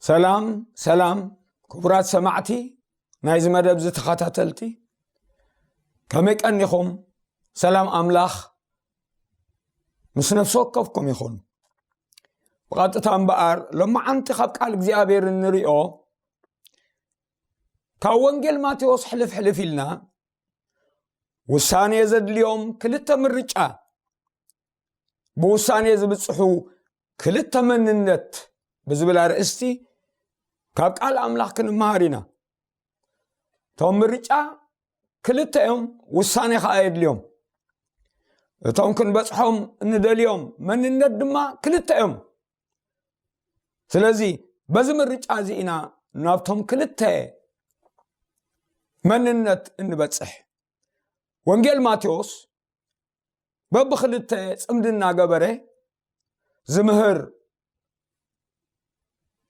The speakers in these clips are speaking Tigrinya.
ሰላም ሰላም፣ ክቡራት ሰማዕቲ ናይዚ መደብ ዝተኸታተልቲ፣ ከመይ ቀኒኹም? ሰላም ኣምላኽ ምስ ነፍሲ ወከፍኩም ይኹን። ብቐጥታ እምበኣር ሎማዓንቲ ካብ ቃል እግዚኣብሔር እንሪኦ፣ ካብ ወንጌል ማቴዎስ ሕልፍ ሕልፍ ኢልና፣ ውሳኔ ዘድልዮም ክልተ ምርጫ፣ ብውሳኔ ዝብጽሑ ክልተ መንነት ብዝብል ኣርእስቲ ካብ ቃል ኣምላኽ ክንመሃር ኢና። እቶም ምርጫ ክልተ እዮም፣ ውሳኔ ኸኣ የድልዮም። እቶም ክንበጽሖም እንደልዮም መንነት ድማ ክልተ እዮም። ስለዚ በዚ ምርጫ እዚ ኢና ናብቶም ክልተ መንነት እንበጽሕ። ወንጌል ማቴዎስ በብኽልተ ጽምድና ገበረ ዝምህር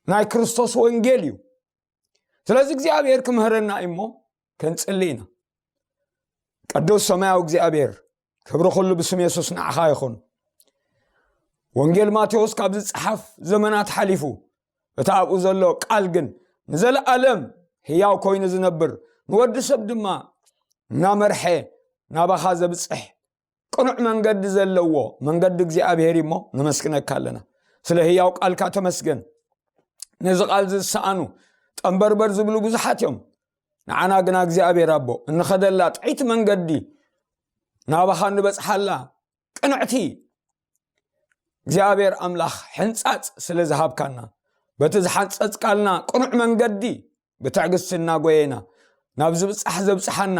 ናይ ክርስቶስ ወንጌል እዩ። ስለዚ እግዚኣብሔር ክምህረና እዩ እሞ ክንጽሊ ኢና። ቅዱስ ሰማያዊ እግዚኣብሔር፣ ክብሪ ኩሉ ብስም የሱስ ንዓኻ ይኹን። ወንጌል ማቴዎስ ካብ ዝጸሓፍ ዘመናት ሓሊፉ፣ እቲ ኣብኡ ዘሎ ቃል ግን ንዘለኣለም ህያው ኮይኑ ዝነብር፣ ንወዲ ሰብ ድማ እናመርሐ ናባኻ ዘብጽሕ ቅኑዕ መንገዲ ዘለዎ መንገዲ እግዚኣብሔር እዩ እሞ ነመስግነካ ኣለና። ስለ ህያው ቃልካ ተመስገን። ነዚ ቃል ዝሰኣኑ ጠንበርበር ዝብሉ ብዙሓት እዮም። ንዓና ግና እግዚኣብሔር ኣቦ እንኸደላ ጥዕይቲ መንገዲ ናባኻ እንበጽሓላ ቅንዕቲ እግዚኣብሔር ኣምላኽ ሕንጻጽ ስለ ዝሃብካና፣ በቲ ዝሓንጸጽካልና ቅኑዕ መንገዲ ብትዕግስቲ እናጎየና ናብ ዝብጻሕ ዘብጽሓና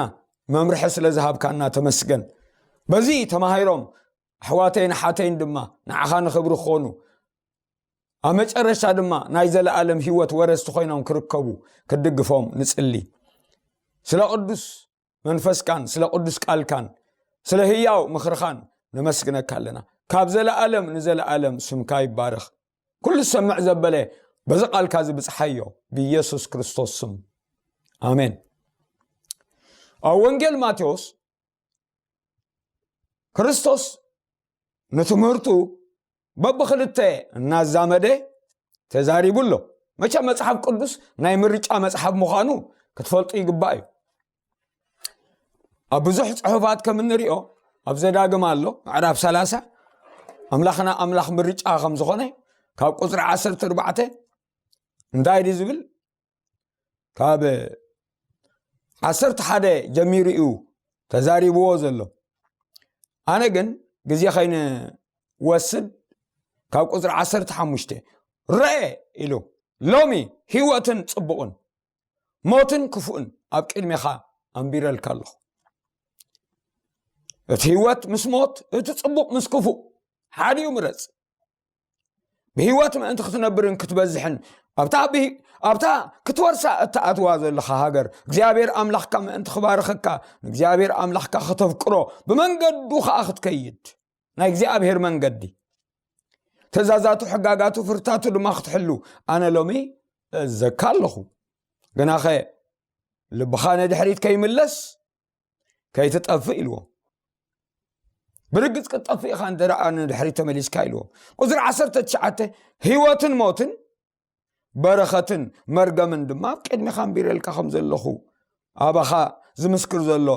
መምርሒ ስለ ዝሃብካና ተመስገን። በዚ ተማሂሮም ኣሕዋተይን ኣሓተይን ድማ ንዓኻ ንኽብሪ ክኾኑ፣ ኣብ መጨረሻ ድማ ናይ ዘለኣለም ህይወት ወረስቲ ኮይኖም ክርከቡ ክትድግፎም ንጽሊ። ስለ ቅዱስ መንፈስካን ስለ ቅዱስ ቃልካን ስለ ህያው ምኽርኻን ነመስግነካ ኣለና። ካብ ዘለኣለም ንዘለኣለም ስምካ ይባረኽ። ኩሉ ዝሰምዕ ዘበለ በዚ ቃልካ ዝብጽሓዮ ብኢየሱስ ክርስቶስ ስም፣ ኣሜን። ኣብ ወንጌል ማቴዎስ ክርስቶስ ንትምህርቱ በብኽልተ እናዛመደ ተዛሪቡ ኣሎ። መቸም መጽሓፍ ቅዱስ ናይ ምርጫ መጽሓፍ ምዃኑ ክትፈልጡ ይግባእ እዩ። ኣብ ብዙሕ ጽሑፋት ከም እንሪኦ፣ ኣብ ዘዳግም ኣሎ፣ ምዕራፍ ሰላሳ፣ ኣምላኽና ኣምላኽ ምርጫ ከም ዝኾነ፣ ካብ ቁጽሪ ዓሰርተ ኣርባዕተ እንታይ ድዩ ዝብል? ካብ ዓሰርተ ሓደ ጀሚሩ እዩ ተዛሪብዎ ዘሎ። ኣነ ግን ግዜ ከይንወስድ፣ ካብ ቁጽሪ ዓሰርተ ሓሙሽተ፣ "ረኤ" ኢሉ፣ "ሎሚ ህይወትን ጽቡቕን፣ ሞትን ክፉእን ኣብ ቅድሜኻ ኣንቢረልካ ኣለኹ። እቲ ህይወት ምስ ሞት፣ እቲ ጽቡቕ ምስ ክፉእ፣ ሓዲኡ ምረጽ። ብህይወት ምእንቲ ክትነብርን ክትበዝሕን፣ ኣብታ ብህ-፣ ኣብታ ክትወርሳ እትኣትዋ ዘለኻ ሃገር፣ እግዚኣብሔር ኣምላኽካ ምእንቲ ክባርኸካ፣ ንእግዚኣብሔር ኣምላኽካ ከተፍቅሮ፣ ብመንገዱ ኸኣ ክትከይድ፣ ናይ እግዚኣብሔር መንገዲ፣ ትእዛዛቱ፣ ሕጋጋቱ፣ ፍርታቱ ድማ ክትሕሉ፣ ኣነ ሎሚ እእዘካ ኣለኹ። ግናኸ ልብኻ ንድሕሪት ከይምለስ፣ ከይትጠፍእ" ኢልዎ። ብርግጽ ክትጠፍእ ኢኻ እንተ ደኣ ንድሕሪት ተመሊስካ ኢልዎ። ቁጽሪ ዓሰርተ ትሽዓተ፣ "ህይወትን ሞትን፣ በረኸትን መርገምን ድማ ኣብ ቅድሜኻ ኣንቢረልካ ከም ዘለኹ፣ ኣባኻ ዝምስክር ዘሎ፣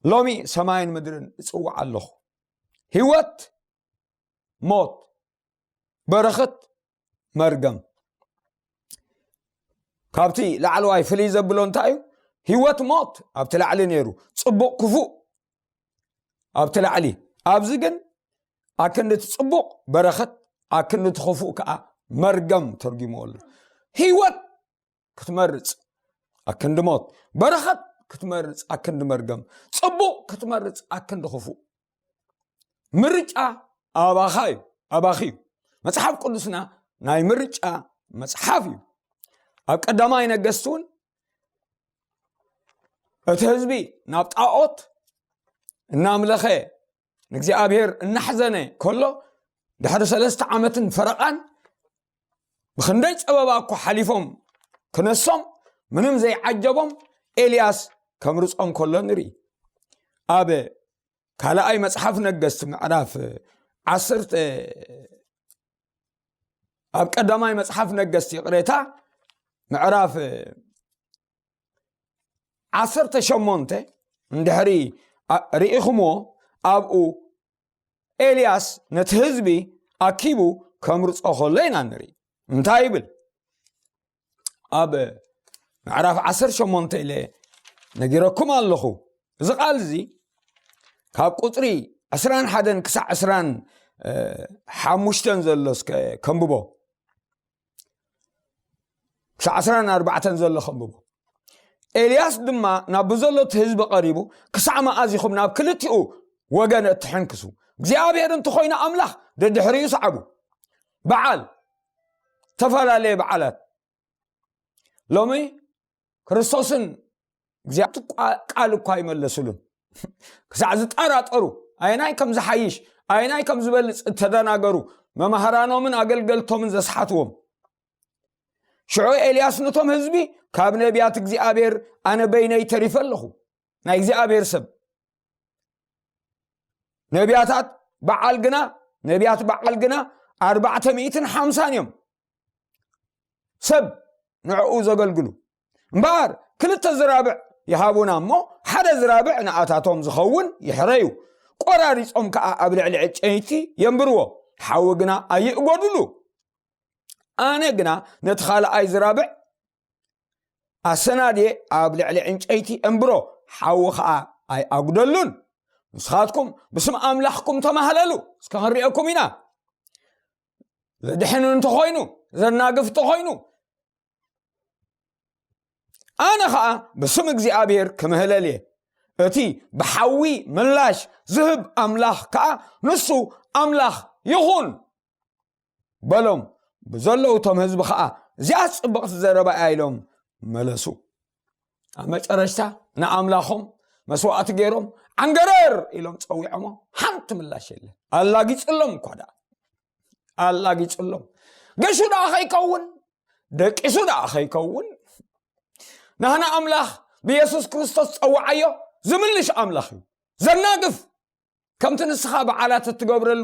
ሎሚ ሰማይን ምድርን እጽውዕ ኣለኹ። ህይወት፣ ሞት፣ በረኸት፣ መርገም።" ካብቲ ላዕለዋይ ፍልይ ዘብሎ እንታይ እዩ? ህይወት፣ ሞት ኣብቲ ላዕሊ ነይሩ፣ ጽቡቕ፣ ክፉእ ኣብቲ ላዕሊ። ኣብዚ ግን ኣክንዲ እቲ ጽቡቕ በረኸት፣ ኣክንዲ እቲ ክፉእ ከኣ መርገም ተርጉምዎ ኣሎ። ህይወት ክትመርጽ ኣክንዲ ሞት፣ በረኸት ክትመርጽ ኣክንዲ መርገም፣ ጽቡቕ ክትመርጽ ኣክንዲ ክፉእ። ምርጫ ኣባኻ እዩ፣ ኣባኺ እዩ። መጽሓፍ ቅዱስና ናይ ምርጫ መጽሓፍ እዩ። ኣብ ቀዳማይ ነገስት እውን እቲ ህዝቢ ናብ ጣዖት እናምለኸ ንእግዚኣብሔር እናሕዘነ ከሎ፣ ድሕሪ ሰለስተ ዓመትን ፈረቓን ብኽንደይ ጸበባ እኮ ሓሊፎም ክነሶም ምንም ዘይዓጀቦም ኤልያስ ከምርጾም ከሎ ንርኢ። ኣብ ካልኣይ መጽሓፍ ነገስት ምዕራፍ ዓሰርተ ኣብ ቀዳማይ መጽሓፍ ነገስት፣ ይቕሬታ፣ ምዕራፍ ዓሰርተ ሸሞንተ እንድሕሪ ኣ- ርኢኹምዎ፣ ኣብኡ ኤልያስ ነቲ ህዝቢ ኣኪቡ ከምርጾ ከሎ ኢና ንርኢ። እንታይ ይብል? ኣብ ምዕራፍ ዓሰርተ ሸሞንተ ኢለ ነጊረኩም ኣለኹ። እዚ ቃል እዚ ካብ ቁጽሪ ዕስራን ሓደን ክሳዕ ዕስራን ሓሙሽተን ዘሎ እስከ ከንብቦ። ክሳዕ ዕስራን ኣርባዕተን ዘሎ ከንብቦ። ኤልያስ ድማ ናብ ብዘሎ እቲ ህዝቢ ቀሪቡ፣ ክሳዕ መኣዝ ኢኹም ናብ ክልቲኡ ወገን እትሕንክሱ? እግዚኣብሔር እንተኾይኑ ኣምላኽ ደድሕሪኡ ሰዓቡ። በዓል፣ ዝተፈላለየ በዓላት። ሎሚ ክርስቶስን እግዚኣብሔር ቃል እኳ ኣይመለሱሉን። ክሳዕ ዝጠራጠሩ፣ ኣየናይ ከም ዝሓይሽ፣ ኣየናይ ከም ዝበልጽ እተደናገሩ፣ መማህራኖምን ኣገልገልቶምን ዘስሓትዎም። ሽዑ ኤልያስ ነቶም ህዝቢ፣ ካብ ነቢያት እግዚኣብሔር ኣነ በይነይ ተሪፈ ኣለኹ። ናይ እግዚኣብሔር ሰብ ነቢያታት በዓል ግና፣ ነቢያት በዓል ግና ኣርባዕተ ሚእትን ሓምሳን እዮም ሰብ ንዕኡ ዘገልግሉ። እምበኣር ክልተ ዝራብዕ ይሃቡና እሞ፣ ሓደ ዝራብዕ ንኣታቶም ዝኸውን ይሕረዩ፣ ቆራሪጾም ከኣ ኣብ ልዕሊ ዕጨይቲ የንብርዎ፣ ሓዊ ግና ኣይእጎድሉ። ኣነ ግና ነቲ ካልኣይ ዝራብዕ ኣሰናድየ ኣብ ልዕሊ ዕንጨይቲ እንብሮ፣ ሓዊ ኸኣ ኣይኣጉደሉን። ንስኻትኩም ብስም ኣምላኽኩም ተማህለሉ፣ እስከ ክንርእየኩም ኢና። ዘድሕን እንተኾይኑ፣ ዘናግፍ እንተኾይኑ፣ ኣነ ኸኣ ብስም እግዚኣብሔር ክምህለል እየ። እቲ ብሓዊ ምላሽ ዝህብ ኣምላኽ ከኣ ንሱ ኣምላኽ ይኹን በሎም። ብዘለዉ እቶም ህዝቢ ኸኣ፣ እዚኣ ጽብቕቲ ዘረባ እያ ኢሎም መለሱ። ኣብ መጨረሽታ ንኣምላኾም መስዋእቲ ገይሮም፣ ዓንገረር ኢሎም ጸዊዖሞ፣ ሓንቲ ምላሽ የለን። ኣላጊጽሎም እኳ ደኣ፣ ኣላጊጽሎም። ገሹ ደኣ ኸይከውን፣ ደቂሱ ደኣ ኸይከውን፣ ናህና ኣምላኽ ብየሱስ ክርስቶስ ጸውዓዮ ዝምልሽ ኣምላኽ እዩ። ዘናግፍ፣ ከምቲ ንስኻ በዓላት እትገብረሉ፣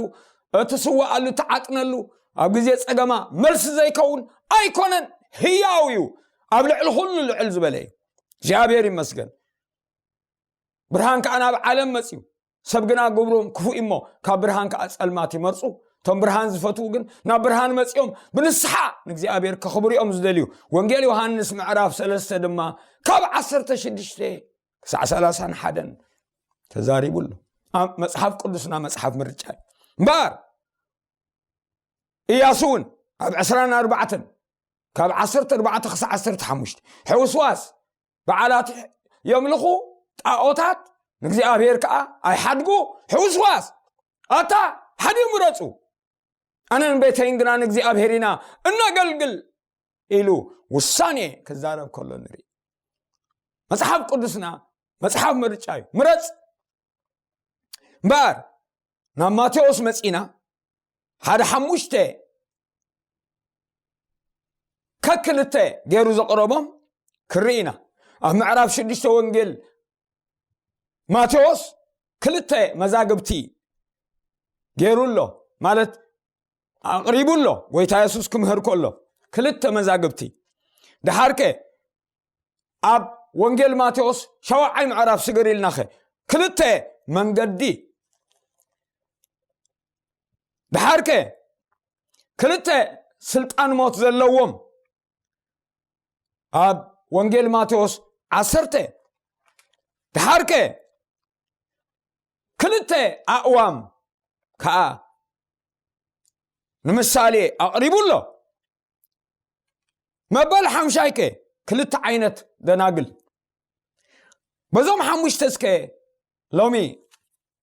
እትስዋኣሉ፣ እትዓጥነሉ፣ ኣብ ግዜ ጸገማ መልሲ ዘይከውን ኣይኮነን፣ ህያው እዩ፣ ኣብ ልዕሊ ኩሉ ልዕል ዝበለ እዩ። እግዚኣብሔር ይመስገን። ብርሃን ከኣ ናብ ዓለም መጽዩ፣ ሰብ ግና ግብሮም ክፉእ እሞ፣ ካብ ብርሃን ከኣ ጸልማት ይመርጹ። እቶም ብርሃን ዝፈትዉ ግን ናብ ብርሃን መጽዮም፣ ብንስሓ ንእግዚኣብሔር ከኽብሩ እዮም ዝደልዩ። ወንጌል ዮሃንስ ምዕራፍ ሰለስተ ድማ ካብ ዓሰርተ ሽዱሽተ ክሳዕ ሰላሳን ሓደን ተዛሪቡ ኣሎ። ኣብ መጽሓፍ ቅዱስና መጽሓፍ ምርጫ እዩ። እምበኣር፣ ኢያሱ እውን ኣብ ዕስራን ኣርባዕተን፣ ካብ ዓሰርተ ኣርባዕተ ክሳዕ ዓሰርተ ሓሙሽተ፣ ሕውስዋስ በዓላት የምልኹ፣ ጣዖታት ንእግዚኣብሔር ከኣ ኣይሓድጉ፣ ሕውስዋስ። ኣታ ሓደ ምረጹ፣ ኣነን ቤተይን ግና ንእግዚኣብሔር ኢና እነገልግል ኢሉ ውሳኔ ክዛረብ ከሎ ንርኢ። መጽሓፍ ቅዱስና መጽሓፍ ምርጫ እዩ። ምረጽ። እምበኣር ናብ ማቴዎስ መጺና፣ ሓደ ሓሙሽተ ከክልተ ገይሩ ዘቕረቦም ክርኢ ኢና። ኣብ ምዕራፍ ሽዱሽተ ወንጌል ማቴዎስ ክልተ መዛግብቲ ገይሩ ኣሎ፣ ማለት ኣቕሪቡ ኣሎ። ጎይታ የሱስ ክምህር ከሎ ክልተ መዛግብቲ። ደሓርከ ኣብ ወንጌል ማቴዎስ ሻውዓይ ምዕራፍ ስግር ኢልናኸ ክልተ መንገዲ፣ ደሓርከ ክልተ ስልጣን ሞት ዘለዎም ኣብ ወንጌል ማቴዎስ ዓሰርተ፣ ደሓርከ ክልተ ኣእዋም ከኣ ንምሳሌ ኣቕሪቡ ኣሎ። መበል ሓምሻይከ ክልተ ዓይነት ደናግል። በዞም ሓሙሽተ እስከ ሎሚ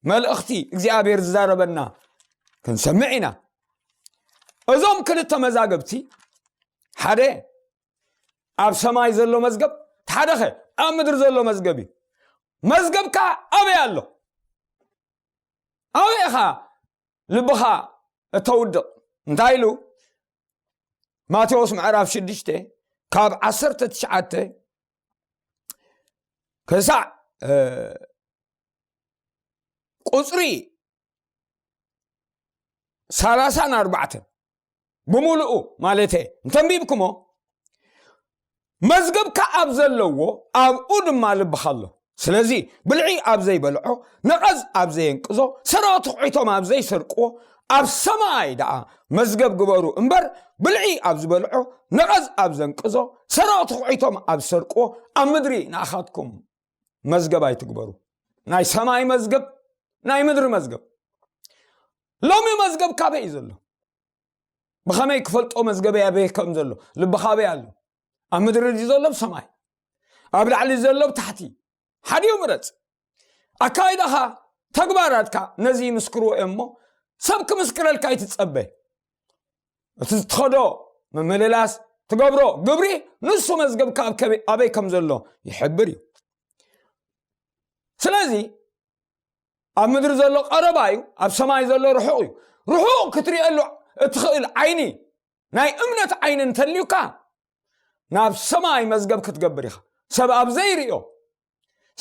መልእኽቲ እግዚኣብሔር ዝዛረበና ክንሰምዕ ኢና። እዞም ክልተ መዛግብቲ፣ ሓደ ኣብ ሰማይ ዘሎ መዝገብ፣ እቲ ሓደኸ ኣብ ምድሪ ዘሎ መዝገብ እዩ። መዝገብካ ኣበይ ኣሎ? ኣበይ ኢኻ ልብኻ እተውድቕ? እንታይ ኢሉ? ማቴዎስ ምዕራፍ ሽዱሽተ ካብ ዓሰርተ ትሽዓተ ክሳዕ፣ እ፣ ቁጽሪ ሰላሳን ኣርባዕተን፣ ብምሉኡ ማለት እንተንቢብኩሞ፣ መዝገብካ ኣብ ዘለዎ ኣብኡ ድማ ልብኻ ኣሎ። ስለዚ ብልዒ ኣብ ዘይበልዖ፣ ነቐዝ ኣብ ዘየንቅዞ፣ ሰረቕቲ ኹዒቶም ኣብ ዘይሰርቅዎ፣ ኣብ ሰማይ ደኣ መዝገብ ግበሩ እምበር፣ ብልዒ ኣብ ዝበልዖ፣ ነቐዝ ኣብ ዘንቅዞ፣ ሰረቕቲ ኹዒቶም ኣብ ዝሰርቅዎ፣ ኣብ ምድሪ ንኣኻትኩም መዝገብ ኣይትግበሩ። ናይ ሰማይ መዝገብ፣ ናይ ምድሪ መዝገብ። ሎሚ መዝገብ ካበይ እዩ ዘሎ? ብኸመይ ክፈልጦ መዝገበይ ኣበይ ከም ዘሎ? ልብኻ ኣበይ ኣሎ? ኣብ ምድሪ ድዩ ዘሎ? ኣብ ሰማይ? ኣብ ላዕሊ ዘሎ? ኣብ ታሕቲ? ሓዲኡ ምረጽ። ኣካይዳኻ፣ ተግባራትካ ነዚ ይምስክርዎ እዮም እሞ፣ ሰብ ክምስክረልካ ኣይትጸበ። እቲ ትኸዶ ምምልላስ፣ ትገብሮ ግብሪ፣ ንሱ መዝገብካ ኣብ ከመይ-፣ ኣበይ ከም ዘሎ ይሕብር እዩ። ስለዚ ኣብ ምድሪ ዘሎ ቀረባ እዩ፣ ኣብ ሰማይ ዘሎ ርሑቕ እዩ። ርሑቕ ክትሪኤሉ እትኽእል ዓይኒ፣ ናይ እምነት ዓይኒ እንተልዩካ፣ ናብ ሰማይ መዝገብ ክትገብር ኢኻ። ሰብ ኣብ ዘይርእዮ፣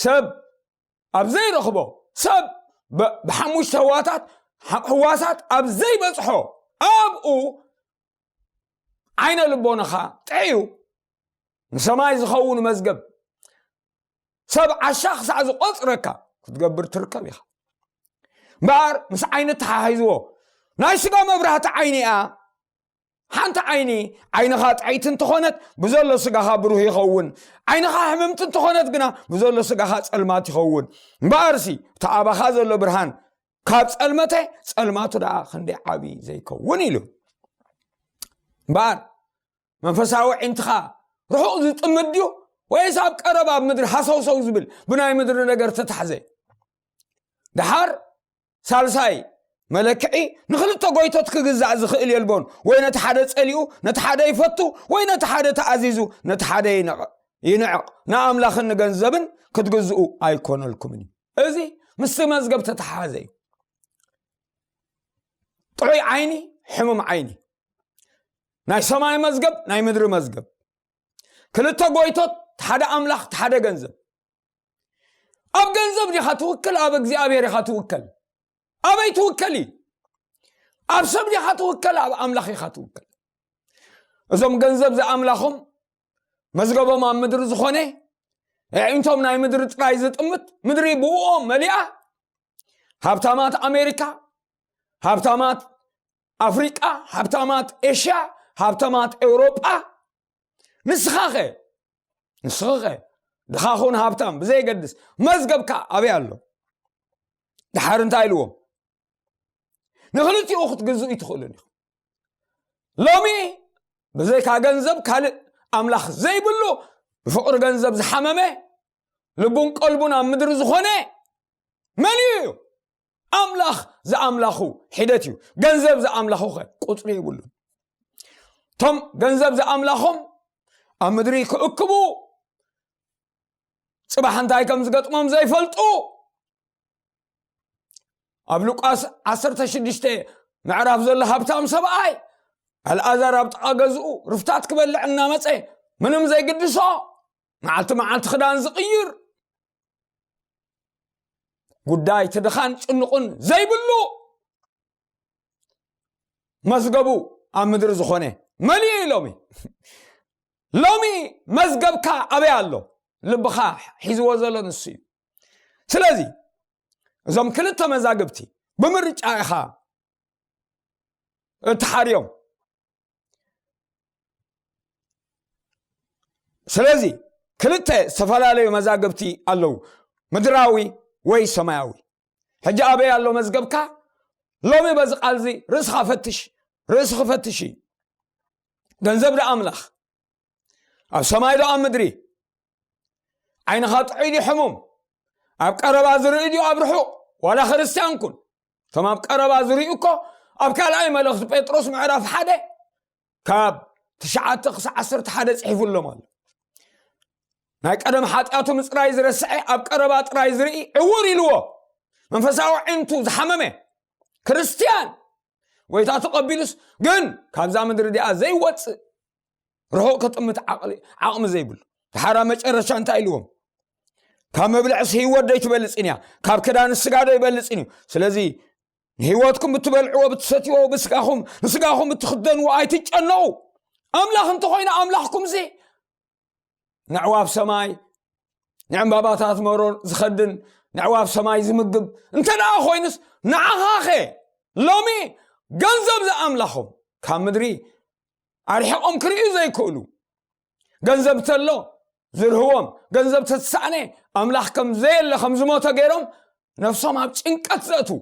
ሰብ ኣብ ዘይረኽቦ፣ ሰብ ብ-፣ ብሓሙሽተ ህዋታት፣ ሕ-፣ ህዋሳት ኣብ ዘይበጽሖ፣ ኣብኡ ዓይነ ልቦናኻ ጥዕዩ፣ ንሰማይ ዝኸውን መዝገብ ሰብ ዓሻ ክሳዕ ዝቖጽረካ ክትገብር ትርከብ ኢኻ። እምበኣር ምስ ዓይኒ ተሓሒዝዎ፣ ናይ ስጋ መብራህቲ ዓይኒ እያ። ሓንቲ ዓይኒ፣ ዓይንኻ ጥዕይቲ እንተኾነት፣ ብዘሎ ስጋኻ ብሩህ ይኸውን። ዓይንኻ ሕምምቲ እንተኾነት ግና፣ ብዘሎ ስጋኻ ጸልማት ይኸውን። እምበኣርሲ፣ እቲ ኣባኻ ዘሎ ብርሃን ካብ ጸልመተ፣ ጸልማቱ ደኣ ክንደይ ዓቢ ዘይከውን ኢሉ። እምበኣር፣ መንፈሳዊ ኣዒንትኻ ርሑቕ ዝጥምት ድዩ? ወይስ ኣብ ቀረባ ኣብ ምድሪ ሃሰውሰው ዝብል፣ ብናይ ምድሪ ነገር ተታሕዘ? ደሓር ሳልሳይ መለክዒ፣ ንኽልተ ጎይቶት ክግዛእ ዝኽእል የልቦን። ወይ ነቲ ሓደ ጸሊኡ፣ ነቲ ሓደ ይፈቱ፣ ወይ ነቲ ሓደ ተኣዚዙ፣ ነቲ ሓደ ይንዕ-፣ ይንዕቕ። ንኣምላኽን ንገንዘብን ክትግዝኡ ኣይኮነልኩምን እዩ። እዚ ምስቲ መዝገብ ተተሓዘ እዩ። ጥዑይ ዓይኒ፣ ሕሙም ዓይኒ። ናይ ሰማይ መዝገብ፣ ናይ ምድሪ መዝገብ። ክልተ ጎይቶት፣ ሓደ ኣምላኽ፣ ሓደ ገንዘብ። ኣብ ገንዘብ ዲኻ ትውክል፣ ኣብ እግዚኣብሔር ኢኻ ትውከል? ኣበይ ትውከል እዩ? ኣብ ሰብ ዲኻ ትውከል፣ ኣብ ኣምላኽ ኢኻ ትውከል? እዞም ገንዘብ ዝኣምላኾም፣ መዝገቦም ኣብ ምድሪ ዝኾነ፣ ኣዒንቶም ናይ ምድሪ ጥራይ ዝጥምት፣ ምድሪ ብእኦም መሊኣ፣ ሃብታማት ኣሜሪካ፣ ሃብታማት ኣፍሪቃ፣ ሃብታማት ኤሽያ፣ ሃብታማት ኤውሮጳ። ንስኻኸ? ንስኻኸ? ድኻ ኹን ሃብታም፣ ብዘይገድስ፣ መዝገብካ ኣበይ ኣሎ? ደሓር እንታይ ኢልዎም? ንኽልቲኡ ክትግዝኡ ኣይትኽእሉን ኢኹም። ሎሚ ብዘይካ ገንዘብ ካልእ ኣምላኽ ዘይብሉ፣ ብፍቕሪ ገንዘብ ዝሓመመ፣ ልቡን ቀልቡን ኣብ ምድሪ ዝኾነ መን እዩ? ኣምላኽ ዝኣምላኹ ሒደት እዩ። ገንዘብ ዝኣምላኹ ኸ ቁጽሪ የብሉን። እቶም ገንዘብ ዝኣምላኾም ኣብ ምድሪ ክእክቡ፣ ጽባሕ እንታይ ከም ዝገጥሞም ዘይፈልጡ፣ ኣብ ሉቃስ ዓሰርተ ሽዱሽተ ምዕራፍ ዘሎ ሃብታም ሰብኣይ፣ ኣልኣዛር ኣብ ጥቓ ገዝኡ ርፍታት ክበልዕ እናመጸ፣ ምንም ዘይግድሶ፣ መዓልቲ መዓልቲ ክዳን ዝቕይር፣ ጉዳይ እቲ ድኻን ጭንቑን ዘይብሉ፣ መዝገቡ ኣብ ምድሪ ዝኾነ መሊኡ እዩ ሎሚ። ሎሚ መዝገብካ ኣበይ ኣሎ? ልብኻ ሒዝዎ ዘሎ ንሱ እዩ። ስለዚ እዞም ክልተ መዛግብቲ ብምርጫ ኢኻ እትሓርዮም። ስለዚ ክልተ ዝተፈላለዩ መዛግብቲ ኣለዉ፣ ምድራዊ ወይ ሰማያዊ። ሕጂ ኣበይ ኣሎ መዝገብካ? ሎሚ በዚ ቃልዚ ርእስኻ ፈትሽ፣ ርእስኺ ፈትሺ። ገንዘብ ዶ ኣምላኽ? ኣብ ሰማይ ዶ ኣብ ምድሪ? ዓይንኻ ጥዑይ ድዩ ሕሙም? ኣብ ቀረባ ዝርኢ ድዩ ኣብ ርሑቕ? ዋላ ክርስትያን ኩን። እቶም ኣብ ቀረባ ዝርእዩ እኮ ኣብ ካልኣይ መልእኽቲ ጴጥሮስ ምዕራፍ ሓደ ካብ ትሽዓተ ክሳዕ ዓሰርተ ሓደ ጽሒፉሎም ኣሎ። ናይ ቀደም ሓጢኣቱ ምጽራይ ዝረስዐ፣ ኣብ ቀረባ ጥራይ ዝርኢ ዕውር ኢልዎ። መንፈሳዊ ኣዒንቱ ዝሓመመ ክርስትያን፣ ጎይታ ተቐቢሉስ ግን ካብዛ ምድሪ እዚኣ ዘይወጽእ፣ ርሑቕ ክጥምት ዓቕሊ፣ ዓቕሚ ዘይብሉ። ድሓር ኣብ መጨረሻ እንታይ ኢልዎም? ካብ መብልዕስ ህይወት ዶ ኣይትበልጽን እያ? ካብ ክዳን ስጋ ዶ ኣይበልጽን እዩ? ስለዚ ንህይወትኩም ብትበልዕዎ፣ ብትሰትይዎ፣ ብስጋኹም ንስጋኹም ብትኽደንዎ ኣይትጨነቑ። ኣምላኽ እንተኾይኑ ኣምላኽኩምሲ ንዕዋፍ ሰማይ፣ ንዕምባባታት መሮር ዝኸድን ንዕዋፍ ሰማይ ዝምግብ እንተ ደኣ ኮይኑስ፣ ንዓኻኸ ሎሚ ገንዘብ ዝኣምላኾም ካብ ምድሪ ኣርሒቖም ክርእዩ ዘይክእሉ፣ ገንዘብ ተሎ ዝርህዎም፣ ገንዘብ ተትሳእነ ኣምላኽ ከም ዘየለ ከም ዝሞተ ገይሮም ነፍሶም ኣብ ጭንቀት ዘእትዉ፣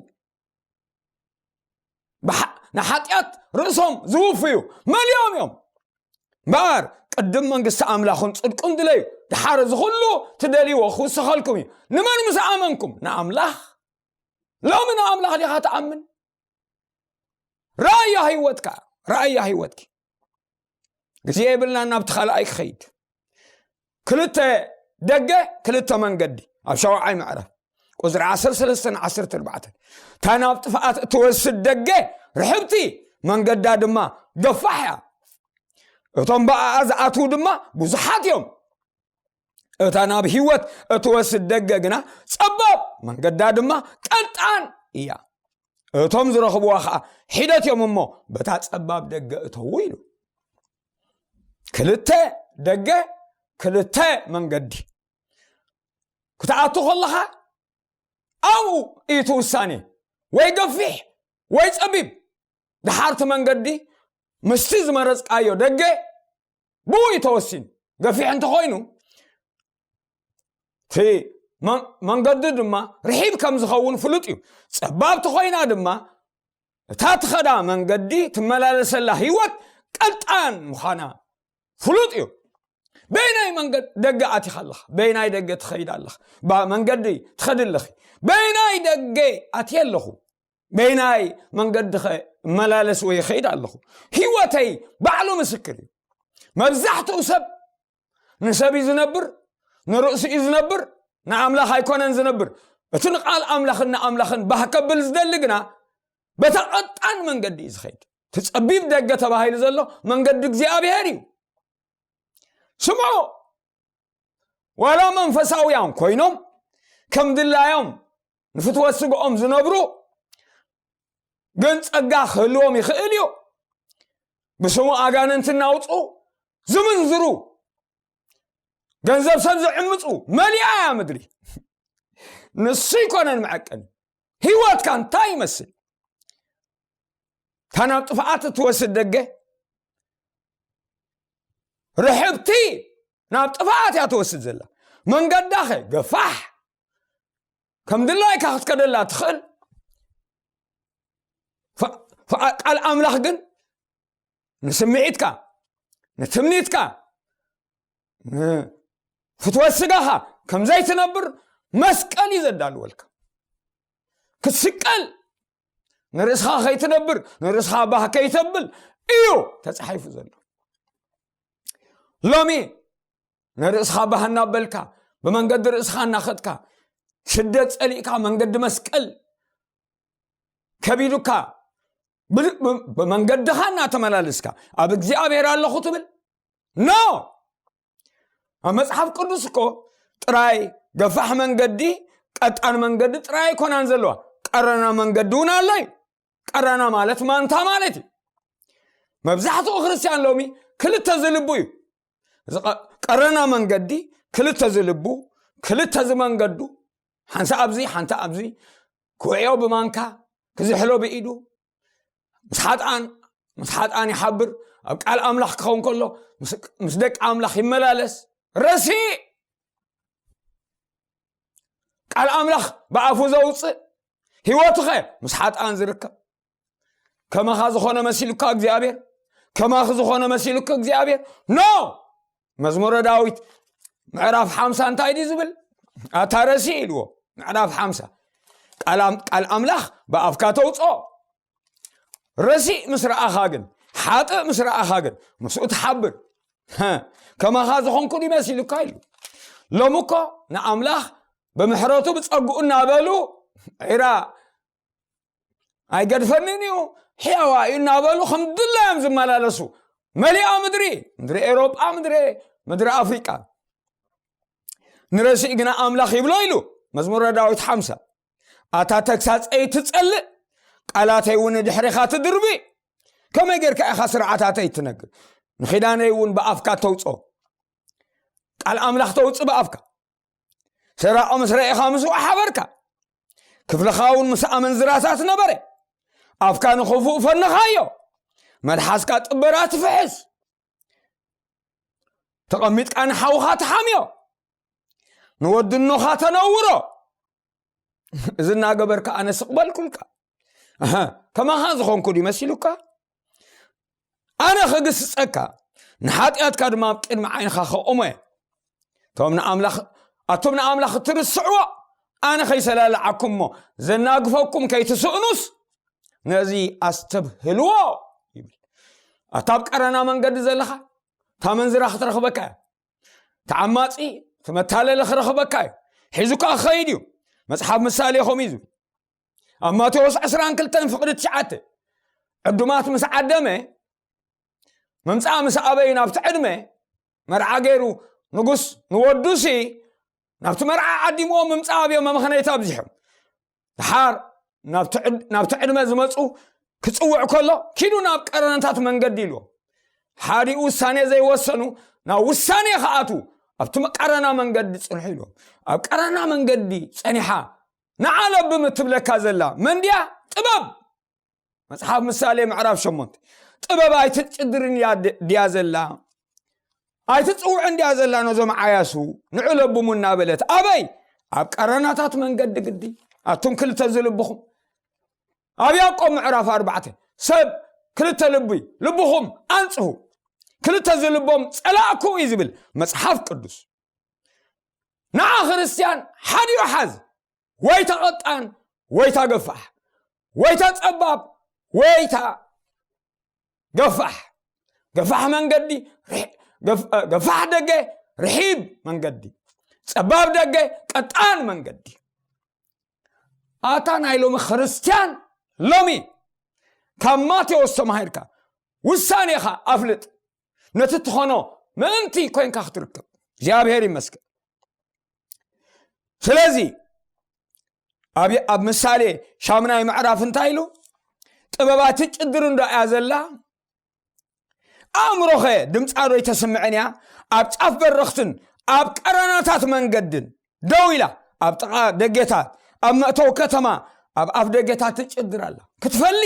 ብሓ- ንሓጢኣት ርእሶም ዝውፍዩ መሊኦም እዮም። እምበኣር ቅድም መንግስቲ ኣምላኹን ጽድቁን ድለዩ፣ ድሓር እዚ ኩሉ ትደልይዎ ክውሰኸልኩም እዩ። ንመን ምስ ኣመንኩም? ንኣምላኽ። ሎሚ ንኣምላኽ ዲኻ ትኣምን? ረኣያ ህይወትካ፣ ረኣያ ህይወትኪ። ግዜ የብልናን ናብቲ ካልኣይ ክኸይድ። ክልተ ደገ፣ ክልተ መንገዲ። ኣብ ሻውዓይ ምዕራፍ ቁጽሪ ዓሰርተ ሰለስተ ን ዓሰርተ ኣርባዕተ፣ እታ ናብ ጥፍኣት እትወስድ ደገ ርሕብቲ፣ መንገዳ ድማ ገፋሕ እያ። እቶም ብኣኣ ዝኣትዉ ድማ ብዙሓት እዮም። እታ ናብ ህይወት እትወስድ ደገ ግና ጸባብ፣ መንገዳ ድማ ቀጣን እያ። እቶም ዝረኽብዋ ኸኣ ሒደት እዮም እሞ በታ ጸባብ ደገ እተዉ ኢሉ። ክልተ ደገ፣ ክልተ መንገዲ። ክትኣቱ ከለኻ ኣብኡ እዩ እቲ ውሳኔ፣ ወይ ገፊሕ ወይ ጸቢብ። ድሓርቲ መንገዲ ምስቲ ዝመረጽካዮ ደገ ብኡ እዩ ተወሲኑ። ገፊሕ እንተኾይኑ እቲ መን- መንገዱ ድማ ርሒብ ከም ዝኸውን ፍሉጥ እዩ። ጸባብ ተኾይና ድማ እታ ትኸዳ መንገዲ ትመላለሰላ ህይወት ቀጣን ምዃና ፍሉጥ እዩ። በይናይ መንገድ ደገ ኣቲኻ ኣለኻ፣ በይናይ ደገ ትኸይድ ኣለኻ፣ ባ- መንገዲ ትኸድ ኣለኺ። በይናይ ደገ ኣትየ ኣለኹ፣ በይናይ መንገዲ ኸ እመላለስ ወይ ይኸይድ ኣለኹ። ህይወተይ ባዕሉ ምስክር እዩ። መብዛሕትኡ ሰብ ንሰብ እዩ ዝነብር፣ ንርእሱ እዩ ዝነብር፣ ንኣምላኽ ኣይኮነን ዝነብር። እቲ ንቃል ኣምላኽን ንኣምላኽን ባህ ከብል ዝደሊ ግና በታ ቀጣን መንገዲ እዩ ዝኸይድ። እቲ ጸቢብ ደገ ተባሂሉ ዘሎ መንገዲ እግዚኣብሔር እዩ። ስምዑ፣ ዋላ መንፈሳውያን ኮይኖም ከም ድላዮም ንፍትወት ስግኦም ዝነብሩ፣ ግን ጸጋ ክህልዎም ይኽእል እዩ። ብስሙ ኣጋንንቲ እናውፁ ዝምንዝሩ፣ ገንዘብ ሰብ ዝዕምፁ መሊኣ እያ ምድሪ። ንሱ ይኮነን መዐቀኒ። ህይወትካ እንታይ ይመስል? እታ ናብ ጥፍኣት እትወስድ ደገ ርሕብቲ ናብ ጥፍኣት እያ ትወስድ ዘላ። መንገዳኸ ገፋሕ፣ ከም ድላይካ ክትከደላ ትኽእል። ፍ- ፍ- ቃል ኣምላኽ ግን ንስምዒትካ፣ ንትምኒትካ፣ ንፍትወት ስጋኻ ከም ዘይትነብር መስቀል እዩ ዘዳልወልካ። ክትስቀል፣ ንርእስኻ ከይትነብር፣ ንርእስኻ ባህ ከይተብል እዩ ተጻሒፉ ዘሎ። ሎሚ ንርእስኻ ባህ እናበልካ፣ ብመንገዲ ርእስኻ እናኸድካ፣ ስደት ጸሊእካ፣ መንገዲ መስቀል ከቢዱካ፣ ብ- ብ- ብመንገድኻ እናተመላለስካ ኣብ እግዚኣብሔር ኣለኹ ትብል? ኖ! ኣብ መጽሓፍ ቅዱስ እኮ ጥራይ ገፋሕ መንገዲ፣ ቀጣን መንገዲ ጥራይ ኣይኮናን ዘለዋ፣ ቀረና መንገዲ እውን ኣሎ እዩ። ቀረና ማለት ማንታ ማለት እዩ። መብዛሕትኡ ክርስትያን ሎሚ ክልተ ዝልቡ እዩ። እዚ ቀ- ቀረና መንገዲ ክልተ ዝልቡ፣ ክልተ ዝመንገዱ፣ ሓንሳ ኣብዚ ሓንታ ኣብዚ፣ ክውዕዮ ብማንካ፣ ክዝሕሎ ብኢዱ፣ ምስ ሓጥኣን ምስ ሓጥኣን ይሓብር፣ ኣብ ቃል ኣምላኽ ክኸውን ከሎ ምስ- ምስ ደቂ ኣምላኽ ይመላለስ። ረሲእ ቃል ኣምላኽ ብኣፉ ዘውፅእ፣ ህይወትኸ ምስ ሓጥኣን ዝርከብ። ከማኻ ዝኾነ መሲሉካ እግዚኣብሔር፣ ከማኺ ዝኾነ መሲሉካ እግዚኣብሔር። ኖ! መዝሙረ ዳዊት ምዕራፍ ሓምሳ እንታይ ድዩ ዝብል? ኣታ ረሲእ ኢልዎ። ምዕራፍ ሓምሳ፣ ቃል ኣም- ቃል ኣምላኽ ብኣፍካ ተውፅኦ። ረሲእ ምስ ረኣኻ ግን፣ ሓጥእ ምስ ረኣኻ ግን ምስኡ ትሓብር። ከማኻ ዝኾንኩ ድዩ መሲሉካ ኢሉ። ሎሚ እኮ ንኣምላኽ ብምሕረቱ ብጸግኡ እናበሉ፣ ዒራ ኣይገድፈንን እዩ፣ ሕያዋ እዩ እናበሉ ከም ድላዮም ዝመላለሱ መሊኣ ምድሪ፣ ምድሪ ኤውሮጳ፣ ምድሪ ምድሪ ኣፍሪቃ። ንረሲእ ግና ኣምላኽ ይብሎ ኢሉ። መዝሙረ ዳዊት ሓምሳ፣ ኣታ ተግሳጸይ ትጸልእ፣ ቃላተይ እውን ንድሕሬኻ ትድርቢ። ከመይ ጌርካ ኢኻ ስርዓታተይ ትነግር? ንኺዳነይ እውን ብኣፍካ ተውፅኦ። ቃል ኣምላኽ ተውፅእ ብኣፍካ። ሰራቂ ምስ ረኢኻ ምስኡ ሓበርካ። ክፍልኻ እውን ምስ ኣመንዝራታት ነበረ። ኣፍካ ንኽፉእ ፈነኻዮ። መልሓስካ ጥበራ ትፍሕስ። ተቐሚጥካ ንሓውኻ ትሓምዮ። ንወድኖኻ ተነውሮ። እዚ እናገበርካ ኣነ ስቕ በልኩልካ። ኣሃ፣ ከማኻ ዝኾንኩ ድዩ መሲሉካ? ኣነ ኽግስጸካ፣ ንሓጢኣትካ ድማ ኣብ ቅድሚ ዓይንኻ ኸቑሞ እየ። እቶም ንኣምላኽ፣ ኣቶም ንኣምላኽ እትርስዕዎ፣ ኣነ ኸይሰላልዓኩም እሞ ዘናግፈኩም ከይትስእኑስ፣ ነዚ ኣስተብህልዎ ይብል። ኣታ ኣብ ቀረና መንገዲ ዘለኻ፣ እታ መንዝራ ክትረኽበካ እያ። ተዓማጺ፣ እቲ መታለሊ ክረኽበካ እዩ። ሒዙካ ክኸይድ እዩ። መጽሓፍ ምሳሌ ከምኡ እዩ ዝብል። ኣብ ማቴዎስ ዕስራን ክልተን ፍቕዲ ትሽዓተ፣ ዕዱማት ምስ ዓደመ፣ ምምጻእ ምስ ኣበዩ ናብቲ ዕድመ፣ መርዓ ገይሩ ንጉስ ንወዱሲ ናብቲ መርዓ ዓዲምዎ ምምጻእ ኣብዮም መምኸነይቲ ኣብዚሖም። ደሓር ናብቲ ዕድ-፣ ናብቲ ዕድመ ዝመጹ ክጽውዕ ከሎ፣ "ኪዱ ናብ ቀረናታት መንገዲ" ኢልዎ። ሓዲኡ ውሳኔ ዘይወሰኑ ናብ ውሳኔ ክኣትዉ ኣብቲ ቀረና መንገዲ ጽንሑ ኢልዎም። ኣብ ቀረና መንገዲ ጸኒሓ ንዓ ለብም እትብለካ ዘላ መን ድያ? ጥበብ። መጽሓፍ ምሳሌ ምዕራፍ ሸሞንተ። ጥበብ ኣይትጭድርን እያ ድ-፣ ድያ ዘላ? ኣይትጽውዕን ድያ ዘላ ነዞም ዓያሱ? ንዑ ለብሙ እናበለት። ኣበይ? ኣብ ቀረናታት መንገዲ ግዲ። ኣቱም ክልተ ዝልብኹም። ኣብ ያዕቆብ ምዕራፍ ኣርባዕተ፣ ሰብ ክልተ ልቢ፣ ልብኹም ኣንጽሁ። ክልተ ዝልቦም ጸላእኩ እዩ ዝብል መጽሓፍ ቅዱስ። ንዓ ክርስትያን ሓዲኡ ሓዝ። ወይ ተቐጣን፣ ወይ ተገፋሕ፣ ወይ ተጸባብ፣ ወይ ተገፋሕ። ገፋሕ መንገዲ፣ ርሕ-፣ ገፍ-፣ ገፋሕ ደገ፣ ርሒብ መንገዲ። ጸባብ ደገ፣ ቀጣን መንገዲ። ኣታ ናይ ሎሚ ክርስትያን፣ ሎሚ ካብ ማቴዎስ ተማሂርካ፣ ውሳኔኻ ኣፍልጥ። ነቲ ትኾኖ ምእንቲ ኮይንካ ክትርከብ። እግዚኣብሔር ይመስገን። ስለዚ ኣብ፣ ኣብ ምሳሌ ሻምናይ ምዕራፍ እንታይ ኢሉ? ጥበብ ኣይትጭድርን ዶ እያ ዘላ? ኣእምሮኸ ድምጻ ዶ ኣይተስምዕን እያ? ኣብ ጫፍ በረኽትን ኣብ ቀረናታት መንገድን ደው ኢላ፣ ኣብ ጥቓ ደጌታት፣ ኣብ መእተዊ ከተማ፣ ኣብ ኣፍ ደጌታት ትጭድር ኣላ። ክትፈሊ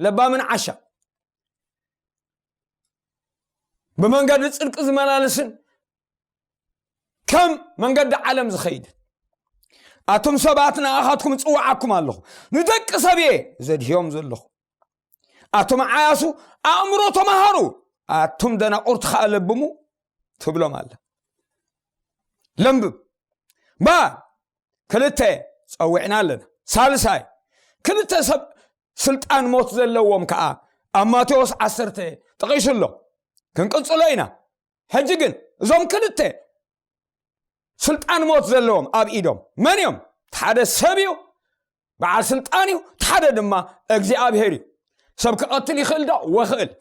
ለባምን ዓሻ። ብመንገዲ ጽድቂ ዝመላለስን ከም መንገዲ ዓለም ዝኸይድ። ኣቱም ሰባት ንኣኻትኩም እጽውዓኩም ኣለኹ፣ ንደቂ ሰብ እየ ዘድህዮም ዘለኹ። ኣቱም ዓያሱ ኣእምሮ ተማሃሩ፣ ኣቱም ደናቁርቲ ኸኣ ለብሙ ትብሎም ኣላ። ለምብብ። እምበኣር ክልተ ጸዊዕና ኣለና። ሳልሳይ፣ ክልተ ሰብ ስልጣን ሞት ዘለዎም ከኣ ኣብ ማቴዎስ ዓሰርተ ጠቒሱ ኣሎ። ክንቅጽሎ ኢና። ሕጂ ግን እዞም ክልተ ስልጣን ሞት ዘለዎም ኣብ ኢዶም መን እዮም? እቲ ሓደ ሰብ እዩ፣ በዓል ስልጣን እዩ፣ እቲ ሓደ ድማ እግዚኣብሔር እዩ። ሰብ ክቐትል ይኽእል ዶ? ወኽእል።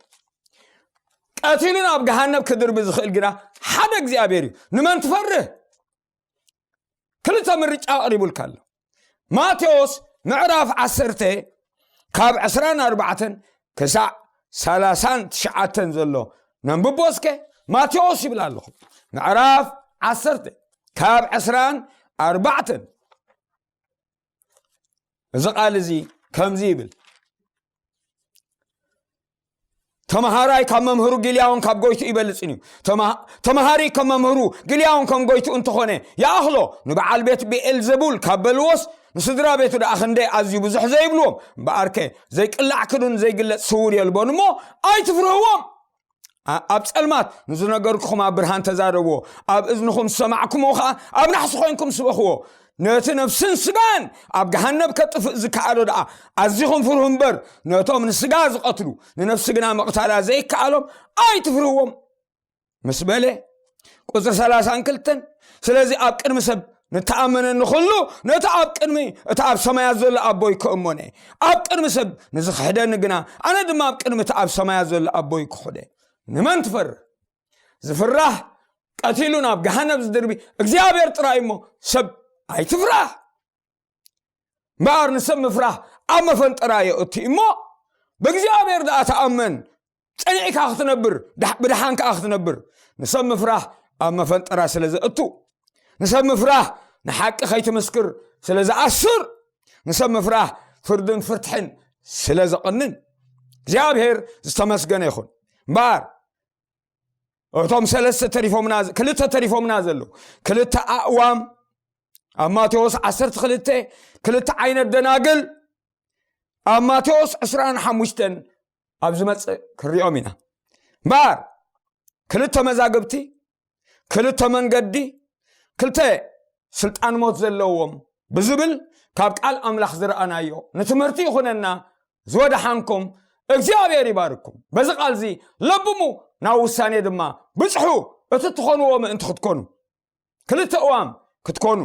ቀቲሉ ናብ ገሃነብ ክድርቢ ዝኽእል ግና ሓደ እግዚኣብሔር እዩ። ንመን ትፈርህ? ክልተ ምርጫ ኣቕሪቡልካ ኣሎ። ማቴዎስ ምዕራፍ ዓሰርተ ካብ ዕስራን ኣርባዕተን ክሳዕ ሰላሳን ትሽዓተን ዘሎ ነንብቦ እስከ። ማቴዎስ ይብል ኣለኹ። ምዕራፍ ዓሰርተ ካብ ዕስራን ኣርባዕተን። እዚ ቃል እዚ ከምዚ ይብል። ተመሃራይ ካብ መምህሩ ጊልያውን ካብ ጎይቱ ይበልጽን እዩ። ተማ-፣ ተመሃሪ ከም መምህሩ ጊልያውን ከም ጎይቱ እንተኾነ ይኣኽሎ። ንበዓል ቤት ብኤልዘቡል ካብ በልዎስ ንስድራ ቤቱ ደኣ ክንደይ ኣዝዩ ብዙሕ ዘይብልዎም። እምበኣርከ ዘይቅላዕ ክዱን ዘይግለጽ ስውር የልቦን እሞ ኣይትፍርህዎም። ኣ-፣ ኣብ ጸልማት ንዝነገርኩኹም ኣብ ብርሃን ተዛረብዎ፣ ኣብ እዝንኹም ዝሰማዕኩምዎ ኸኣ ኣብ ናሕሲ ኾይንኩም ስበኽዎ። ነቲ ነፍስን ስጋን ኣብ ገሃነብ ከጥፍእ ዝከኣሎ ደኣ ኣዚኹም ፍርሁ እምበር፣ ነቶም ንስጋ ዝቐትሉ ንነፍሲ ግና ምቕታላ ዘይከኣሎም ኣይትፍርህዎም ምስ በለ፣ ቁጽሪ ሰላሳን ክልተን፣ ስለዚ ኣብ ቅድሚ ሰብ ንተኣመነኒ ኩሉ ነቲ ኣብ ቅድሚ እቲ ኣብ ሰማያት ዘሎ ኣቦይ ክእመኖ እየ። ኣብ ቅድሚ ሰብ ንዝኽሕደኒ ግና ኣነ ድማ ኣብ ቅድሚ እቲ ኣብ ሰማያት ዘሎ ኣቦይ ክኹደ። ንመን ትፈርህ? ዝፍራህ ቀቲሉ ናብ ገሃነብ ዝድርቢ እግዚኣብሔር ጥራይ እሞ ሰብ ኣይትፍራህ። እምበኣር ንሰብ ምፍራህ ኣብ መፈንጠራ የእቱ እሞ፣ ብእግዚኣብሔር ደኣ ተኣመን፣ ጸኒዕካ ክትነብር፣ ብድሓን ከኣ ክትነብር። ንሰብ ምፍራሕ ኣብ መፈንጠራ ስለ ዘእቱ፣ ንሰብ ምፍራሕ ንሓቂ ከይትምስክር ስለ ዝኣስር፣ ንሰብ ምፍራሕ ፍርድን ፍትሕን ስለ ዘቐንን እግዚኣብሔር ዝተመስገነ ይኹን። እምበኣር እቶም ሰለስተ ተሪፎምና፣ ክልተ ተሪፎምና ዘለዉ፣ ክልተ ኣእዋም ኣብ ማቴዎስ ዓሰርተ ክልተ፣ ክልተ ዓይነት ደናግል ኣብ ማቴዎስ ዕስራን ሓሙሽተን ኣብ ዝመጽእ ክንሪኦም ኢና። እምበኣር ክልተ መዛግብቲ፣ ክልተ መንገዲ፣ ክልተ ስልጣን ሞት ዘለዎም ብዝብል ካብ ቃል ኣምላኽ ዝረኣናዮ ንትምህርቲ ይኹነና። ዝወደሓንኩም እግዚኣብሔር ይባርኩም። በዚ ቃል እዚ ለብሙ፣ ናብ ውሳኔ ድማ ብጽሑ፣ እቲ እትኾንዎ ምእንቲ ክትኮኑ፣ ክልተ እዋም ክትኮኑ፣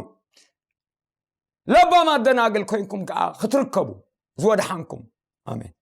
ለባም ኣደናግል ኮይንኩም ከኣ ክትርከቡ። ዝወደሓንኩም። ኣሜን።